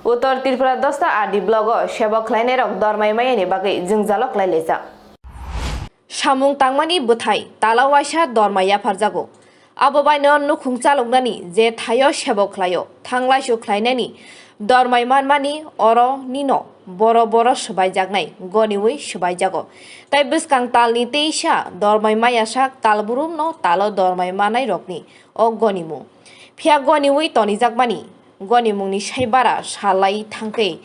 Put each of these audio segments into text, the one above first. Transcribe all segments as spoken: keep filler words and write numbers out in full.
Uttor Tripura Dosta R D block o sebok khlainairok dormai mayani bagwi jwngjalo klailaijak. Samung tangmani bwthai tala waisa dormai yapharjago. Abo baino nukhung chaloknani je thaio sebok khlaio, thanglaisu khlainani dormai manmani oro nino boro boro swbaijaknai goniwi swbaijago. Tai bwskang talni teisa dormai mayasak talburumno talo dormai manairokni o gonimung. Phiya goniwi tonijakmani gonimungni sai bara salai thangkhe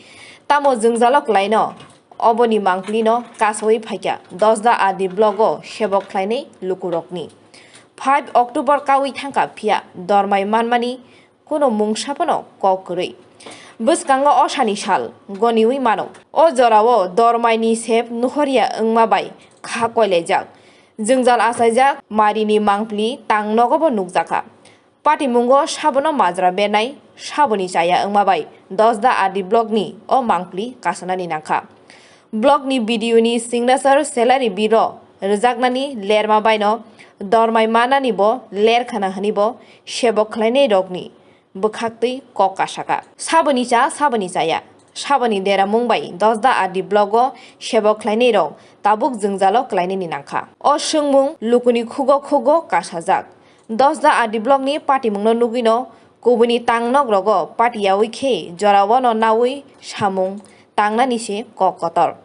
tamo jwngjalo klaino. Oboni mangpilino kasawi phaikha Dosda R D block o sebok khlainai lukurokni. Five October kawi thangkha phiya dormai manmani kuno mungsa phano kok kwrwi. Bwskango osani sal goniwi mano. O jorao dormaini sep nuhorya wngma bai kha koilaijak. Jwngjal achaijak marini mangpili tang nogobo nukjakha. Patimungo sabono majra bernai, saboni chaya wngma bai Dosda R D block ni o mangpili kasanani nangkha. Block ni B D O ni signature salary bill o rwjaknani lerma baino dormai manani bo lerkhana hwnwi bo sebok khlainai rokni bwkhaktwi kok kasaka. Saboni cha, saboni chaya. Saboni deramung bai Dosda R D block o sebok khlainai rok tabuk jwngjalo klainani nangkha. O swngmung lukuni khugo khugo kasajak. Dosda R D block ni patimungno nugwino kubuni tangnok rogo patiyawi khe jorao no nawi samung tangnani se kok kotor.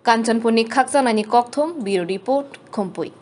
Kanchanpurni khakchangnaini kokthum, Bureau Report, Khumpui.